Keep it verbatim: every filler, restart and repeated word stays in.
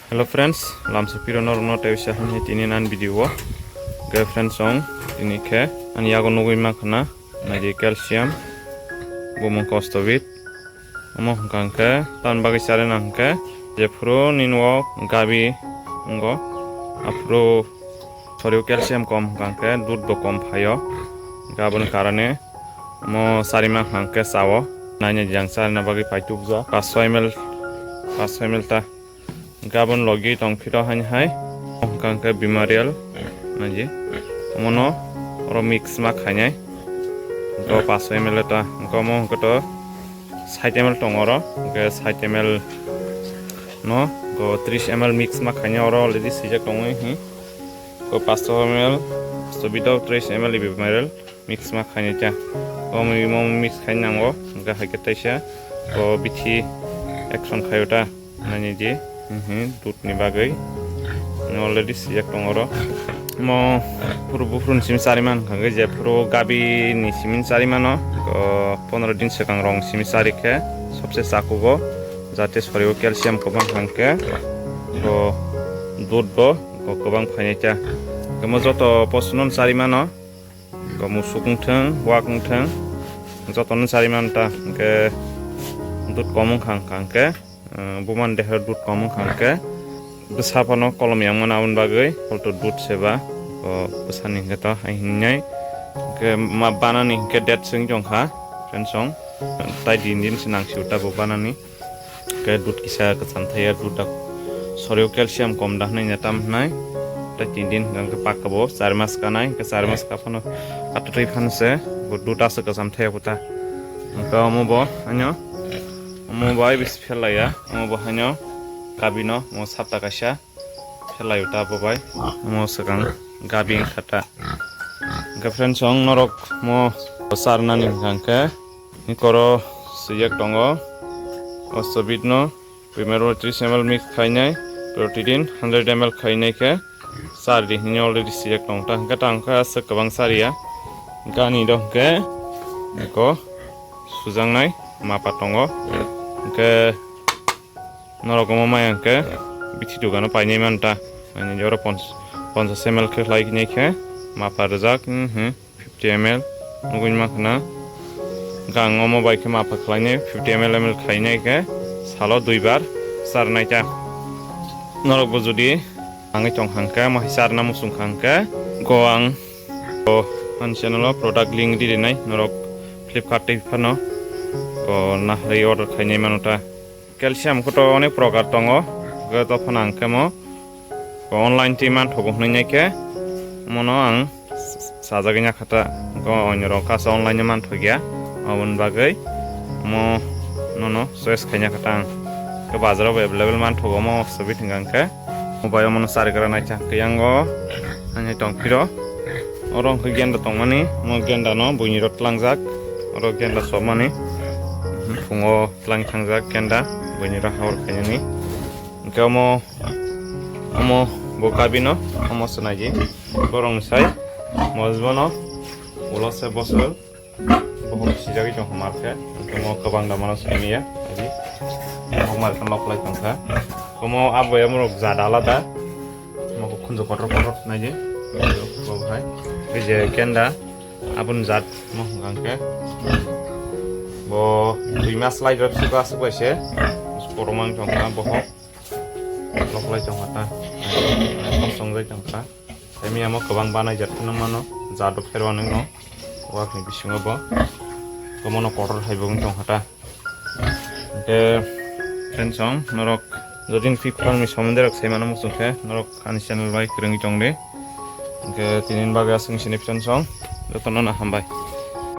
Hello friends, lamsa piro norokno tei uisa hwnwi tini nan video o. Ge friends song, tini khe ani yago nugwi mankha na, naidi calcium, bumung kostobit. Omo hwnkha hwnkhe, tamni bagwi charina hwnkhe, jephuru nini o gabi wngo, aphuru sorio calcium kom hwnkha hwnkhe dud bo kom phaio. Aboni karane omo charima hwnkha hwnkhe chao. Naina jang charina bagwi paitubjak. Paanch sho M L, paanch sho M L ta. Gabon logi tong phiro haini hai. Hwnkha hwnkhe bimarial naji. Omono oro mix ma khainai. Go paanch sho M L ta. Go mo hwnkhe to sait M L tong oro. Hwnkhe sait M L no go tris M L mix ma khainai oro already sijak tongwi hi. Go paanch sho M L, paanch sho bidok tris M L bimarial. Mix ma khainai ta. Omo, omo mix khainai nango. Hwnkhe hai khe taisa. O bithi action khaio ta. Nani di. Mhm, dud ni bagwi. Ni already sijak tong oro. Mo phuru buphuru ni simi chari man kha je phuru gabi ni simi chari mano. O pondro din swkang rong simi chari khe sobse chakugo. Jate sorio calcium kwbang hwnkhe. O dud bo o kwbang phainai ta. Omo joto posuno chari mano. Ko musuk wngthang, wak wngthang, jotono chari manta, hwnkhe dud kom wngkha, hwnkha hwnkhe, eh, bumani deha dud kom wngkha, hwnkhe bwsa phano kolom yang mano aboni bagwi, hwlto dud seba, o bwsani hwnkhe to hai hinwi, hwnkhe ma banani hwnkhe date swng tongkha, friends song, tai din din se nang sio ta bo banani. Ke dud kisa kwcham thaya, dud da sorio calcium kom da hwnwi na tam hwnai. Tai tin din hwnkhe pakka bo char mas kanai, hwnkhe char mas ka phano atwtwi phano se bo dud aswk kwcham thaya kuta. Hwnkhe omo bo haino, omo bo ai bisi phelaya, omo bo haino kabino, omo sapta kaisa. Phelai ta bo bai mo swkang gabi wngkha ta. Hwnkhe friends song norok mo charnani hwnkha hwnkhe nikoro swijak tongo. O sobitno primero tris M L mix khainai, protidin hundred M L khainai khe char di hwnwi already swijak tong ta. Hwnkhe ta hwnkhe aswk kwbang chariya. Hwnkhe ani do hwnkhe eko sujaknai mapa tongo. Hwnkhe Norok omo maya hwnkhe bithi dogano painai manta. Ani oro pons-, ponchash M L khe khlai nai khe mapa rijak, hmm, fifty M L nugui mankha na. Gang omo bai khe mapa khlainai fifty M L M L khlainai khe salo duibar charnai ta. Norok bo jodi nangwi tong hangkhe, mo hai charna muchung hangkhe, go ang o ani channel o product link di rinai norok Flipkart tei phano o naharwi order khainai mano ta. Calcium khe to onek prokar tongo, hwnkhe to phano ang khe mo online twi manthogo hwnwi nai khe, mono ang sajagwi ya kha ta, hwnkhe onyo rok kaisa online o manthokya, aboni bagwi mo nono choice khaina kha ta ang. Hwnkhe bazar o bo available manthogo, omo sobi thwngkha hwnkhe, mo bai omono charigra naikha hwnkhe yango ani tongphiro. Oro hwnkhe genda tongmani, mo genda no buini rok tlangjak, oro genda sopmani, phungo tlang thangjak genda, buini rok habor khainani. Hwnkhe omo, omo bo kabino, omo swnaidi, borokni sai mojbono ulo se bosor, bohok sijagwi tongkha market, hwnkhe omo kwbang damano swimiya, adi bohok market loklai tongkha. Omo aboya morok jada alada. Mokol khunju kotor kotor naidi. Bo hai. Ei je genda. Aboni jat mo hwnkha hwnkhe. Bo dui mas lai rok suka suka se. Boromang tongkha bohok. Loklai tongkha ta. Kosong jai tongkha. Tei miya mo kwbang banai jat phano mano. Jat rok pherwano no. Wakni bisingo bo. Komono kotor hai bo wng tongkha ta. Hwnkhe friends song norok jodi Flipkart ni somonde rok sai mano muchung khe norok ani channel bai kwrwngwi tong di. Hwnkhe tini bagwi aswk sini friends song jotono no hambai.